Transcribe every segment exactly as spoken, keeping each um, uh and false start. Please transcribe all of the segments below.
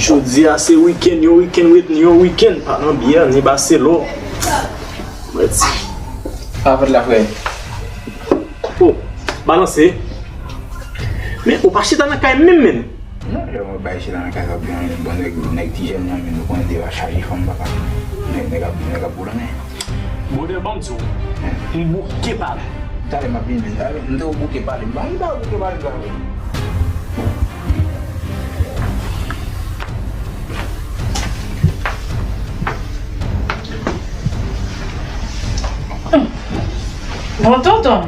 Jodi a se wikenn, yon wikenn ret yon wikenn, pa nan byè, ni baselò. Mèsi. Sa fèt la, frè? Oh, Balanse. Men ou pa chita nan kay menm, menm. Non, lè mwen bay chita nan kay la, byen, bon, nèg, nèg ti jèn nan, men nou konnen deja chaje fanm, papa. Nèg, nèg ap, nèg ap boulannen. Modèl, ban m di w, m bouke pale. Talè m ap vini, talè, m te bouke pale, m pa, m pa bouke pale, pale. Bon, tonton.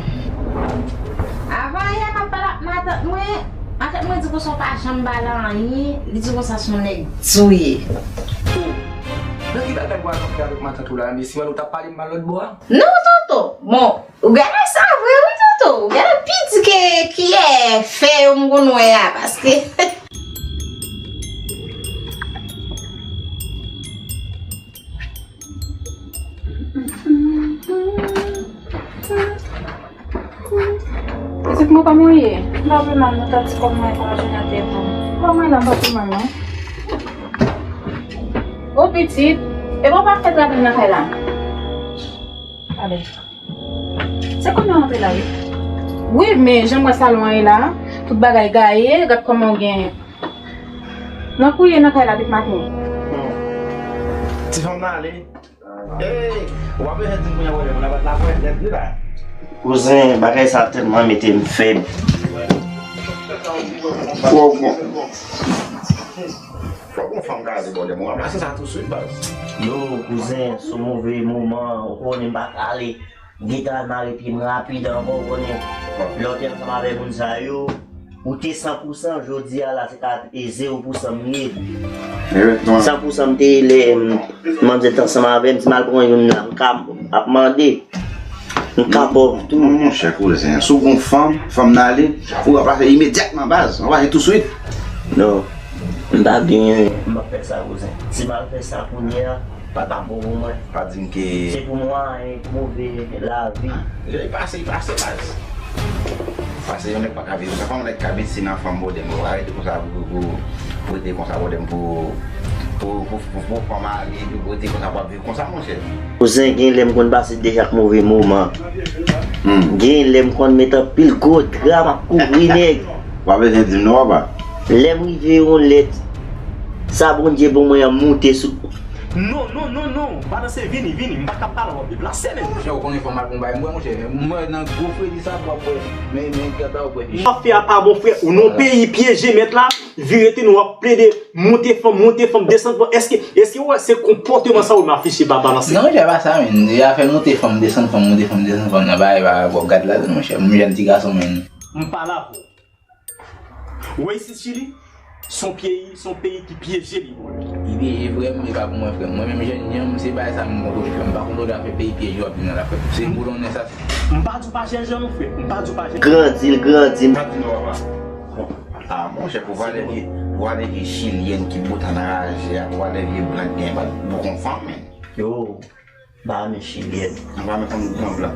Avan yè, m ap pale ak matant mwen. Matant mwen di konsa w pa janm ba l anyen. Li di konsa se yon nèg di w ye. Nan ki bagay w ap fè avèk matant ou la? Men si w t ap pale m mal lòt bò a? Non, tonton. Bon, ou genlè sa vre wi, tonton. Ou genlè pi di ke kiyè fè yo m konn wè a, paske Pitit mwen, kòman w ye? M pa pi mal non, tanti kòm mwen pa jwenn atè pou. Kòman w ye la, m pa pi mal non. O pitit, e bon pa fè travay nan kay la. Ale. Se kounye a w antre la wi. Wi, men jan m wè salon an ye la, tout bagay gaye, gad kòman w gen. Nan kouye nan kay la depi maten. Ti fanm nan ale. Ey, w ap bezwen di m kounye a wè lè moun ap bat lakwè nèt wi la. Kouzen, bagay sa tèlman mete m fèb. Fò gon, fò gon fanm ka ale bò de mwen, w ap lase sa touswit, baz. Yo, kouzen, sou move moman, ou konnen m pa ka ale. Geta mare pye m rapid ankò, ou konnen. Lè w te ansanm avèk moun sa yo, ou te san pou san, jodi a la, se ka e zewo pou san m ye. San pou san m te ye lè, m, manmzèl te ansanm avè m, si m al pran youn la, m ka ap mande. M ka pòv tou. Non, monchè, kouzen, si w gon fanm, fanm nan ale, ou ranplase imedyatman, baz. Ranplase touswit. Non, m pa genyen. M ap fè sa, kouzen. Si m al fè sa kounye a, pa t ap bon pou mwen. Pa di m ke. Se pou mwen, e move lavi. Li pase, li pase, baz. Pase yon nèg pa ka viv konsa. Kòman yon nèg ka mete nan fanm modèl? Ou arete konsa pou, pou, pou rete konsa modèl pou, pou, pou, pou, pou fanm ale, pou rete konsa pou ap viv konsa, monchè. Kouzen, gen lè m konn pase deja ak move moman. Hmm. Gen lè m konn met anpil gwo dra, m ap kouvri nèg. W ap bezwen di m non, papa. Lè m rive yon lè, sa Bondye ban mwen an moute sou. Non, non, non, non. Balanse, vini, vini. M pa ka pale w ap deplase, men. Monchè, ou konnen fò m al pou m bay m bwè, monchè. Mwen nan gwo fredi sa, w ap wè. Men, men, gad la, w ap wè. Afè a pa bon, frè. Ou nan peyi pyeje, mèt la. Vire tounen, w ap plede monte fanm, monte fanm, desann fanm. Èske, èske w wè se konpòteman sa ou m afiche ba Balanse? Non, monchè, pa sa, men. E afè monte fanm, desann fanm, monte fanm, desann fanm nan, bagay pa bon, gad ladann, monchè. M jèn ti gason, men. M pa la pou. Ou wè isit Chili? Se yon peyi, se yon peyi ki pyeje li, mon. Li pyeje vre, men li pa pou mwen, frè m. Mwen menm, jèn jan m, se bagay sa m konn fè. M pa konn lòt afè peyi pyeje w ap vin nan afè. Se boulonnen sa. M pa di w pa jèn jan non, frè. M pa di w pa jèn. Grandi, l grandi. M pa di non, papa. Ah, monchè, pou valè vye, pou valè vye chilyèn ki bout anraje a, pou valè vye blan ki gen boukonfanm, men. Yo, m pa renmen chilyèn. M pa renmen fanm blan.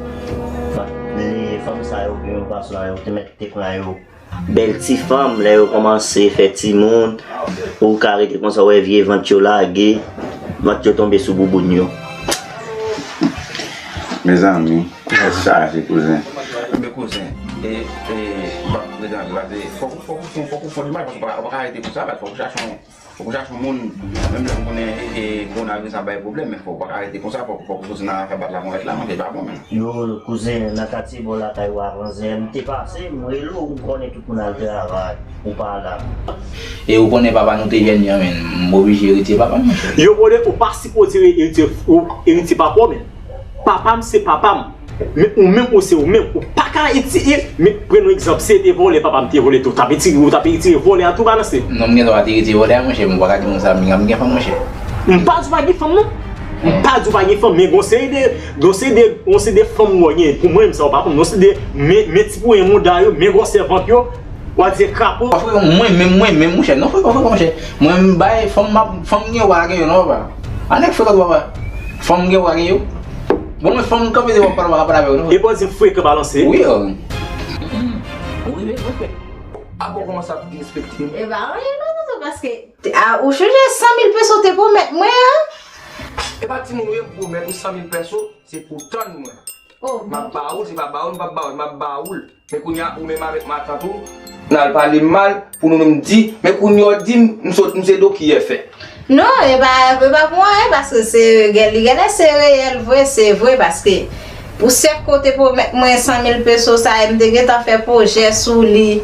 Fanm sa yo, oubyen yo pa sou la, yo te mèt te pran yo. Bèl ti fanm, lè yo kòmanse fè timoun, ou ka rete konsa, w wè vye vant yo lage, vant yo tonbe sou bouboun yo. Mezanmi, tèt chaje, kouzen. Men kouzen, e, e, m p ap prezante, pase fòk, fòk, fòk, fòk ou fon imaj, paske w pa ka, w pa ka rete konsa, fòk ou chache yon, fòk ou chache yon moun, menm lè m konnen, e, e, kowonaviris ap bay pwoblèm, men fòk ou pa ka rete konsa, fòk, fòk ou soti nan afè bat la konvèt la, manke pa bon, men. Yo, kouzen, nan katye bò lakay ou a Vanzè, m te pase, m rele w, m konnen tout moun al travay, ou pa la. E ou konnen papa nou te jèn jan, men, m oblije eritye papa m, monchè. Yo, brother, ou pa sipoze eritye, ou eritye papa w, men. Papa m se papa m. Men ou menm ou se ou menm. Ou pa ka etire. Men pran yon egzanp, si se te vòlè papa m te vòlè tou, ou t ap etire, ou t ap etire vòlè a tou balanse. Non, m gen dwa te etire vòlè a, monchè, men ou pa ka di moun sa, m gen fanm, monchè. M pa di w pa gen fanm, non. M pa di w pa gen fanm, men gon seri de, gon seri de, gon seri de fanm ou wè gen, pou mwen menm sa ou pa konn, gon seri de, men, men ti pouyen mouda yo, men gwosè vant yo, w a di se krapo. Frè, mwen menm, mwen menm, monchè, non, frè, frè, monchè. Mwen, m bay fanm, m ap, fanm gen wa gen yo, non, papa. Anèk frekan, papa. Fanm gen wa gen yo. Bon, mwen fanm kanpe devan pral wap pale avè w non. E bandi frekan balanse. Wi, wi. Ou rive, ou rive. Apre w kòmanse ap derespekte m. E pa anyen non, tonton, paske a, ou chonje san mil peso te pwomèt mwen an? E pa timoun ou ye m pwomèt ou san mil peso, se pou tann mwen. M ap ba ou l, se pa ba ou l, m p ap ba ou l, m ap ba ou l. Men kounye a, ou menm avèk matant ou, n al pale m mal, pou nou menm di, men kounye a w di m, m sot, m se Doki F F. Non, e pa, e pa pou anyen, paske se, gen, li genlè se reyèl vre, se vre, paske pou sèk kote pwomèt mwen san mil peso sa, e m te gentan fè pwojè sou li.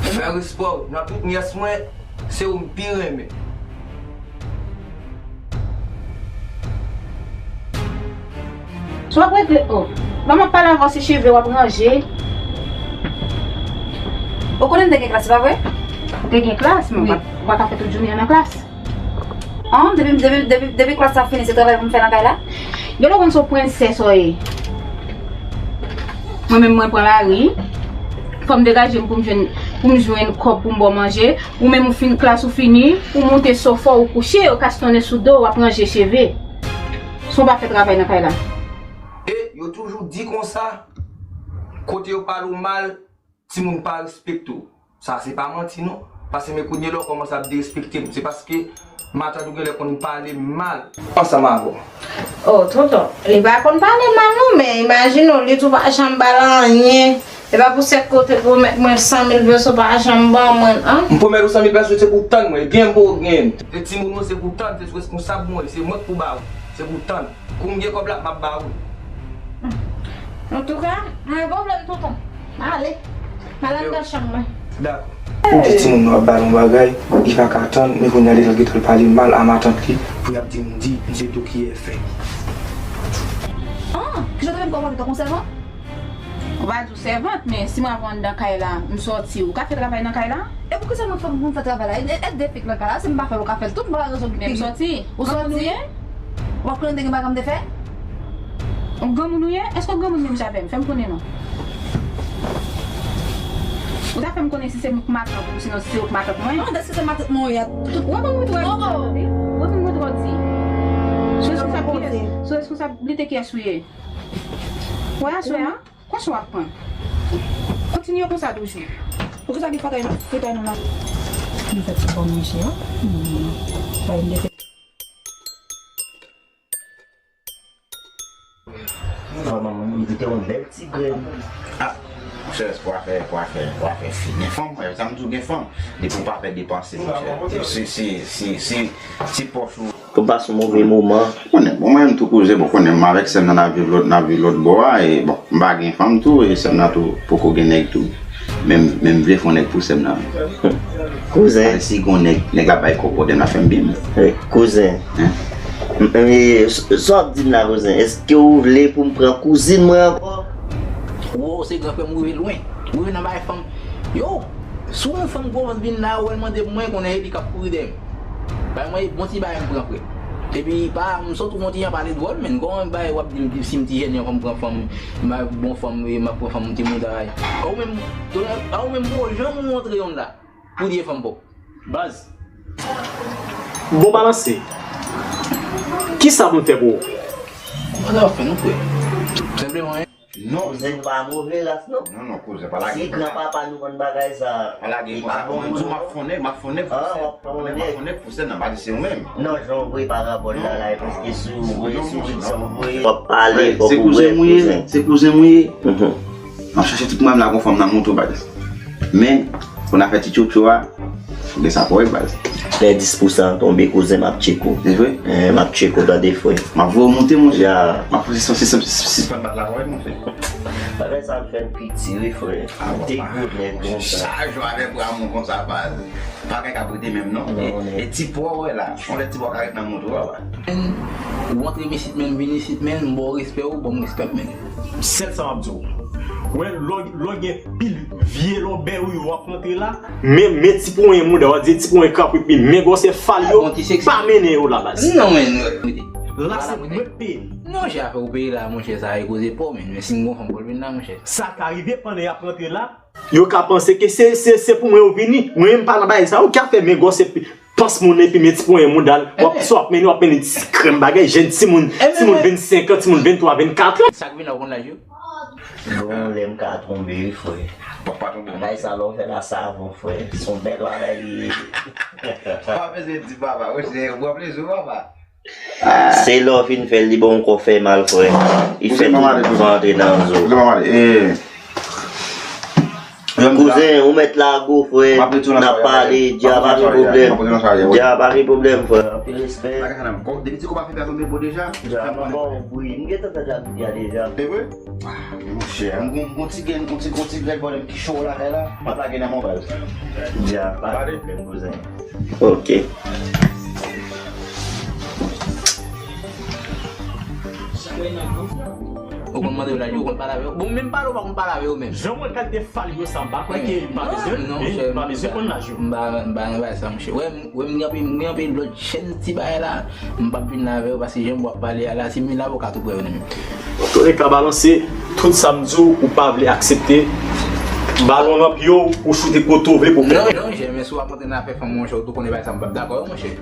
Fè respè w, nan tout nyès mwen, se ou m pi renmen. Si w ap regle, oh. Ban m ap pale avè w, se cheve w ap ranje. Ou konnen m te gen klas, se pa vre? Ou te gen klas, men ou pa, ou pa ka fè tout jounen an nan klas. An, depi, depi, depi, depi klas la fini, se travay pou m fè nan kay la? Genlè w konn se yon prensès ou ye. Mwen menm, mwen pran lari. Fò m degaje m pou m jwenn, pou m jwenn kòb pou m ba w manje. Ou menm ou fin klas ou fini, ou monte sofa ou kouche, ou kastonnen sou do w ap ranje cheve. Si w pa fè travay nan kay la. E yo toujou di konsa, kote yo pale w mal, timoun pa respekte w. Sa se pa manti non. Paske men kounye la w kòmanse ap derespekte m. Se paske matant ou genlè konn pale m mal ansanm avè w. Oh, tonton, li pa konn pale mal non, men imajine w, li tou pa janm ba l anyen. E pa pou sèk kote pwomèt mwen san mil peso pa janm ban mwen, an? M pwomèt ou san mil peso, se pou w tann mwen. Gen pou w gen. E timoun ou se pou w tann, se sou responsab mwen, se mwen k pou ba ou. Se pou w tann. Kou m gen kòb la, m ap ba ou. Antouka, pa gen pwoblèm, tonton. Ale. Al anndan chanm mwen. Dakò. Ou di timoun nan ap ba l yon bagay, li pa ka tann, men kounye a li gentan pale mal a matant li. Pou y ap di m di, m se Doki F F. Ah, kijan w te menm konpòte w tankou yon sèvant? Ou pa di w sèvant, men si mwen avè w anndan kay la, m sòti, ou ka fè travay nan kay la? E poukisa mwen fè, mwen fè travay la? E, e, e de fi k nan kay la, si m pa fè l, ou ka fè l tout, m pa ka rezon. Men m sòti. Ou sòti? W ap konnen te gen bagay m te fè? Ou granmoun ou ye? Èske w granmoun menm jan avè m? Fè m konnen non. Ou ta fè m konnen si se matant ou, sinon si se ou k matant mwen. Non, dèske se matant mwen ou ye a, tout. Ou ap vin montre w di. Ou ap vin montre w di. Sou responsab kiyès? Sou responsablite kiyès ou ye? Wè aswè a? Kòb sa w ap pran? Kontinye konsa toujou. Poukisa li pa ta, pa ta nou la? Nou fè ti bon manje, wi. Hmm. Bay m de Vrèman, m kite yon bèl ti grenn. Ah, monchè, kwafè, kwafè, kwafè fin. Gen fanm, wè, sa m di w gen fanm. Depi w pa fè depanse, monchè. Si, si, si, si, si pòch ou Pou m pase yon move moman. Konnen, bon, mwen menm tou kouzen, bon, konnen m avèk sè m nan n ap viv lòt, n ap viv lòt bò a, e, bon, m pa gen fanm tou, e sè m nan tou poko gen nèg tou. Men m, men m vle fè yon nèg pou sè m nan. Kouzen. Pase si gon nèg, nèg la bay kòb, pwoblèm la fè m byen. Eh, kouzen. Hein? M, e, s-, sa w ap di m la, kouzen? Èske w vle pou m pran kouzin mwen ankò? Wo, se gran frè m, rive lwen. Rive nan bagay fanm. Yo! Si yon fanm gwo vant vin la, ou wè l mande pou mwen, konnen e li k ap kouri dèyè m. Bay mwen bon ti bagay m pran frè. Epi pa, m sot ou fon ti jan pale dwòl, men kòman bagay w ap di m si m ti jèn jan fò m pran fanm, m a bon fanm, m ap pran fanm ti mouda. A ou menm, a ou menm gwo janm ou montre yon la pou di e fanm pòp. Baz. Bon balanse. Kisa pou m fè pou ou? Mwen ap fè nou frè. Senpleman, non. Kouzen pa move ras non. Non, non, kouzen pa lage. Si granpapa nou konn bagay sa, pa lage li pa bon pou nou non. M ap fonnen, m ap fonnen pou sèn. M ap fonnen pou sèn nan, pa di se ou menm. Non, jan w voye parabòl la la, e prèske sou, voye sou lit sa w voye. W ap pale, fòk ou bwè, kouzen. Se kouzen mwen ye. M ap chache tout mwen la gon fanm nan moto baz. Men, pou n a fè ti tchotcho a, ou gen sa pou wè baz. Lè dis pou san an tonbe, kouzen, m ap tcheke w. Se vre? Eh, m ap tcheke w tande frè. M ap voye w monte monchè. Ya. M ap fè sispann bat la wè monchè. Bagay sa ap fè m piti wi frè. Degout nèg konsa. Chaj w avèk bra mou konsa baz. Pa gen ka prete menm non. E ti pwa w wè la. Yon lè ti pwa ka ret nan moto a. Ou antre m isit men, m vin isit men, m ba w respè ou, ban m respè m men. Sèl sa m ap di w. Wè lè w gen pil vye lòbèy ou yo w ap rantre la. Men, men ti ponyen mouda w, di ti ponyen kapwit, men gwosè fal yo, pa mennen yo la baz. Non men. La se mwen k peye. Non, jan afè ou peye la monchè, sa e koze pa w men, men si m gon fanm pou l vin la monchè. Sa ka rive pandan y ap rantre la. Yo ka panse ke se, se, se pou mwen yo vini. Mwen menm pa nan bagay sa yo ki ap fè men gwosè pans moun epi men ti ponyen mouda l. W ap, si w ap mennen, w ap mennen ti krèm bagay, jèn timoun, timoun vennsenk an, timoun venntwa, vennkatran. Sa k vin la w konn laj yo? Bon, lè m ka tonbe wi frè. Papa tonbe. Bagay sa lè w fè la savon frè. Se yon bèl bagay li ye. Pa bezwen di papa, monchè, ou pran plezi w papa. Se lè w fin fè l, li ba w ankò fè mal, frè. Li fè tout van antre nan zo. Kouzen, ou mèt lago, frè. N ap pale, dja pa gen pwoblèm. Dja pa gen pwoblèm, frè. Anpil respè. Depi ti kou pa fè pè tonbe bon deja. Dja, m ba w bri. M gentan fè dja bri a deja. Se vre? Ah, monchè, m gon, gon ti grenn, gon ti, gon ti grenn pwoblèm ki cho lakay la. M ap lage nan men w baz. Dja, pa gen pwoblèm, kouzen. Ok. Ou konn mande yo laj yo, ou konn pale avè yo. Bon, menm pale ou pa konn pale avè yo menm. Jan w wè kalite fal yo sa, m pa kwè ke m pa bezwen, m pa bezwen konn laj yo. M pa, m pa nan bagay sa, monchè. Wè, m, wè, m gen anpil, m gen anpil lòt jèn ti bagay la. M p ap vin la avè yo, paske jan w ap pale a la, si m vin la, ou ka tou pran yo nan men m. Antouka, balanse, tout sa m di w, ou pa vle aksepte. Balon nan pye w, ou choute kote w vle pou fè. Non, non, monchè, men si w ap antre nan afè fanm, monchè, ou tou konnen bagay sa, m p ap dakò, monchè.